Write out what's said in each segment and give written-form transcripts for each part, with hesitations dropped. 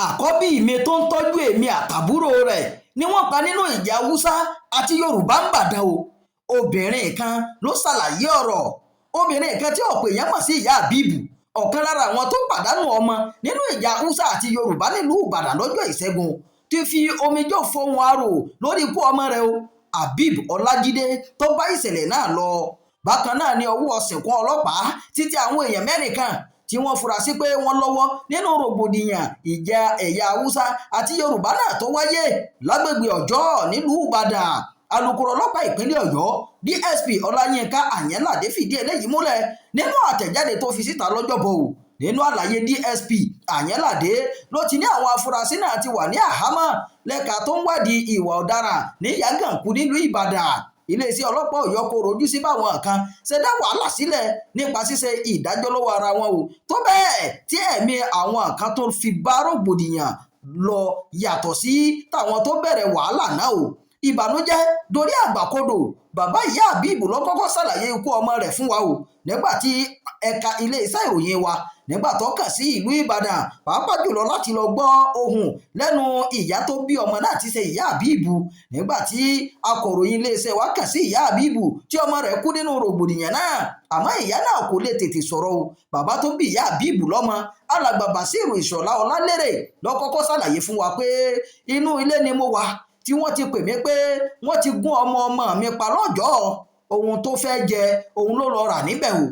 Àkọ́bí mi tó ń tọ́jú èmi àtàbúrò rẹ̀ ni wọ́n pa nínú ìjà Haúsá àti Yorùbá n'Ìbàdàn o. Obìnrin kan ló ṣàlàyé ọ̀rọ̀. Obìnrin kan tí ọ̀pọ̀ èèyàn mọ̀ sí Ìyá Àbíbù, ọ̀kan lára àwọn tó pàdánù ọmọ nínú ìjà Haúsá àti Yorùbá nílùú Ìbàdàn lọ́jọ́ Ìṣẹ́gun, ti fi omijé fohùn arò lórí ikú ọmọ rẹ̀ o, Habib Ọlájídé, tó bá ìṣẹ̀lẹ̀ náà lọ. Bákan náà ni ọwọ́ ṣìnkún ọlọ́pàá títí àwọn èèyàn mẹ́rin kan tí wọ́n fura sí pé wọ́n lọ́wọ́ nínú rògbòdìyàn ìjà ẹ̀yà Haúsá àti Yorùbá náà tó wáyé lágbègbè Ọjọ́ nílùú Ìbàdàn. Alūkkóró ọlọ́pàá ìpínlẹ̀ Ọ̀yọ́, DSP Ọláyínká Àyànládé, fìdí eléyìí múlẹ̀ nínú àtẹ̀jáde tó fi síta lọ́jọ́bọ̀ o. Nínú àlàyé DSP Àyànládé ló ti ní àwọn afurasí náà ti wà ní àhámọ́ lẹ́ka tó ń wádìí ìwà ọ̀daràn ní Yàgànkù nílùú Ìbàdàn. Iléeṣẹ́ ọlọ́pàá Ọ̀yọ́ kò rojú sí báwọn kan ṣe dá wàhálà sílẹ̀ nípa ṣíṣe ìdájọ́ lọ́wọ́ ara wọn o, tó bẹ́ẹ̀ tí ẹ̀mí àwọn kan tó fi bá rògbòdìyàn lọ yàtọ̀ sí tàwọn tó bẹ̀rẹ̀ wàhálà náà o. Ìbànújẹ́ dorí àgbàkodò. Bàbá ìyá Habib ló kọ́kọ́ ṣàlàyé ikú ọmọ rẹ̀ fún wa o nígbà tí ẹ̀ka iléeṣẹ́ ìròyìn wa nígbà tó kàn sí ìlú Ìbàdàn, pàápàá jùlọ láti lọ gbọ́ ohùn lẹ́nu ìyá tó bí ọmọ náà ti ṣe ìyá Habib. Nígbà tí akọ̀ròyìn iléeṣẹ́ wa kàn sí ìyá Habib tí ọmọ rẹ̀ kú nínú rògbòdìyàn náà, àmọ́ ìyá náà kò lè tètè sọ̀rọ̀ o. Bàbá tó bí ìyá Habib lọ́mọ, Alàgbà Bàṣírù Ìṣọ̀lá Ọlálérè, ló kọ́kọ́ ṣàlàyé fún wa pé inú ilé ni mo wà tí wọ́n ti pè mí pé wọ́n ti gún ọmọ ọmọ mi pa lọ́jọ́. Ohun tó fẹ́ jẹ òun ló lọ rà níbẹ̀ o.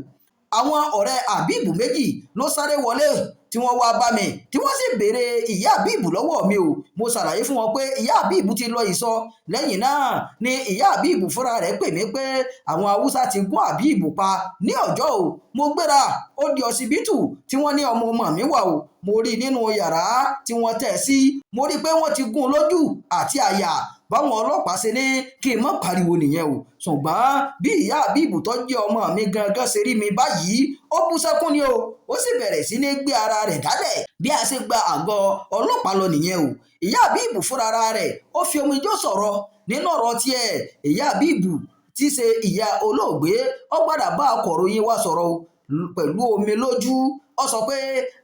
Àwọn ọ̀rẹ́ Habib méjì ló sáré wọlé tí wọ́n wá bá mi, tí wọ́n sì béèrè ìyá Habib lọ́wọ́ mi o. Mo ṣàlàyé fún wọn pé ìyá Habib ti lọ ìsọ. Lẹ́yìn náà ni ìyá Habib fúnra rẹ̀ pè mí pé àwọn Haúsá ti gún Habib pa ní ọjọ́ o. Mo gbéra, ó di ọsibítù tí wọ́n ní ọmọ ọmọ mi wà o. Mo rí i nínú yàrá tí wọ́n tẹ̀ sí. Mo rí i pé wọ́n ti gún un lójú àti àyà. Báwọn ọlọ́pàá ṣe ní kí n má pariwo nìyẹn o. Ṣùgbọ́n bí ìyá Habib tó jẹ́ ọmọ mi gangan ṣe rí mi báyìí, ó bú sẹ́kún ni o, ó sì bẹ̀rẹ̀ sí ní gbé ara rẹ̀ dálẹ̀. Bí a ṣe gba àgọ́ ọlọ́pàá lọ nìyẹn o. Ìyá Habib fúnra rẹ̀, ó fi omijé sọ̀rọ̀ nínú ọ̀rọ̀ tiẹ̀. Ìyá Habib tí í ṣe ìyá olóògbé, ó gbọ́dọ̀ bá akọ̀ròyìn wa sọ̀rọ̀ o pẹ̀lú omi lójú. Ó sọ pé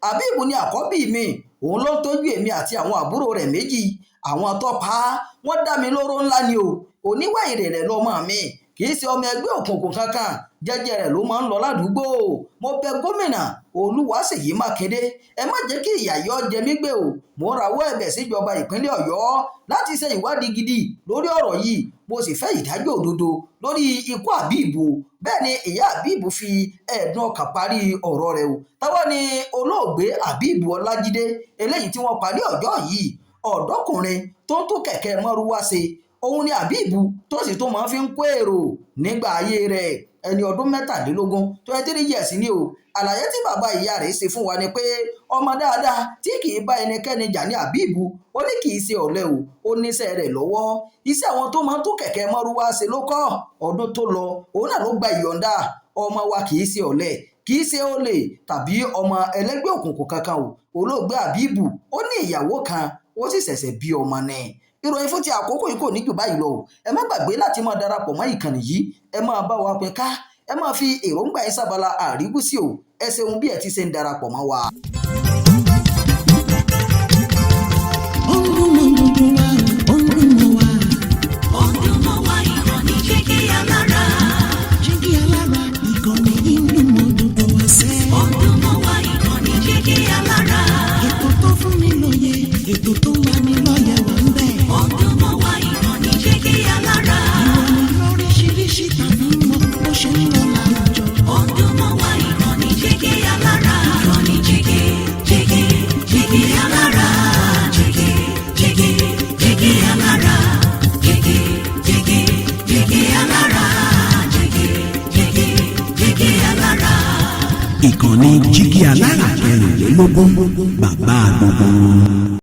Habib ní àkọ́bí mi, òun ló ń tọ́jú èmi àti àwọn àbúrò rẹ̀ méjì. Àwọn tó pa á, wọ́n dá mi lóró ńlá ni o. Oníwà ìrẹ̀lẹ̀ lọmọ mi, kì í ṣe ọmọ ẹgbẹ́ òkùnkùn kankan. Jẹ́jẹ́ rẹ̀ ló máa ń lọ ládùúgbò. Mo bẹ Gómìnà Olúwaṣèyí Mákindé, ẹ má jẹ́ kí ìyà yọ jẹ mí gbé o. Mo rawọ́ ẹ̀bẹ̀ síjọba ìpínlẹ̀ Ọ̀yọ́ láti ṣe ìwádìí gidi lórí ọ̀rọ̀ yìí. Mo sì fẹ́ ìdájọ́ òdodo lórí ikú Habib o. Bẹ́ẹ̀ ni ìyá Habib fi ẹ̀dùn ọkàn parí ọ̀rọ̀ rẹ̀ o. Táwa ni olóògbé Habib Ọlájídé eléyìí tí wọ́n parí ọjọ́ yìí? Ọ̀dọ́kùnrin tó ń tó kẹ̀kẹ́ mọ́rúwá ṣe òun ni Habib, tó sì tó máa fi ń kó èrò nígbà ayé rẹ̀. Ẹni ọdún 23, 23 years ni o. Àlàyé tí bàbá ìyá rẹ̀ ṣe fún wa ni pé ọmọ dáadáa tí kì í bá ẹnikẹ́ni jà ní Habib. Ó ní kì í ṣe ọ̀lẹ o, ó níṣẹ́ rẹ̀ lọ́wọ́. Iṣẹ́ àwọn tó máa ń tó kẹ̀kẹ́ mọ́rúwá ṣe ló kọ́. Ọdún tó lọ òun náà ló gba ìyọ̀ǹda. Ọmọ wa kì í ṣe ọ̀lẹ, kì í ṣe olè tàbí ọmọ ẹlẹ́gbẹ́ òkùnkùn kankan o. Olóògbé Habib, ó ní ìyàwó kan, ó sì ṣẹ̀ṣẹ̀ bí ọmọ ni. Ìròyìn fún ti àkókò yìí kò ní jù báyìí lọ o. Ẹ má gbàgbé láti máa darapọ̀ mọ́ ìkànnì yìí. Ẹ máa bá wa pín ká, ẹ máa fi èròǹgbà yín sábala àríwísí o. Ẹ ṣeun bí ẹ ti ṣe ń darapọ̀ mọ́ wa. Ó ń dún mọ́ gbogbo wa, ó ń dún mọ́ wa. Ó ń dún mọ́ wa, ìkànnì Jígí Alára. Jígí Alára, ìkànnì yìí ń dún mọ́ gbogbo wa sẹ́. Ó ń dún mọ́ wa, ìkànnì Jígí Alára. Ètò tó fún ni lóye, ètò tó ń lani lọ́yẹ̀ wà ń bẹ̀. Ó ń dún mọ́ wa, ìkànnì Jígí Alára. Ìròyìn lóríṣiríṣi tàbí mọ́ bó ṣe ń lọ láwùjọ. Ó ń dún mọ́ wa, ìkànnì Jígí Alára. Ìkànnì Jígí, Jígí, Jígí Alára. Jígí, Jígí, Jígí Alára. Jígí, Jígí, Jígí Alára. Jígí, Jígí, Jígí Alára. Ìkànnì Jígí Alára 24, bàbá gbogbo wọn.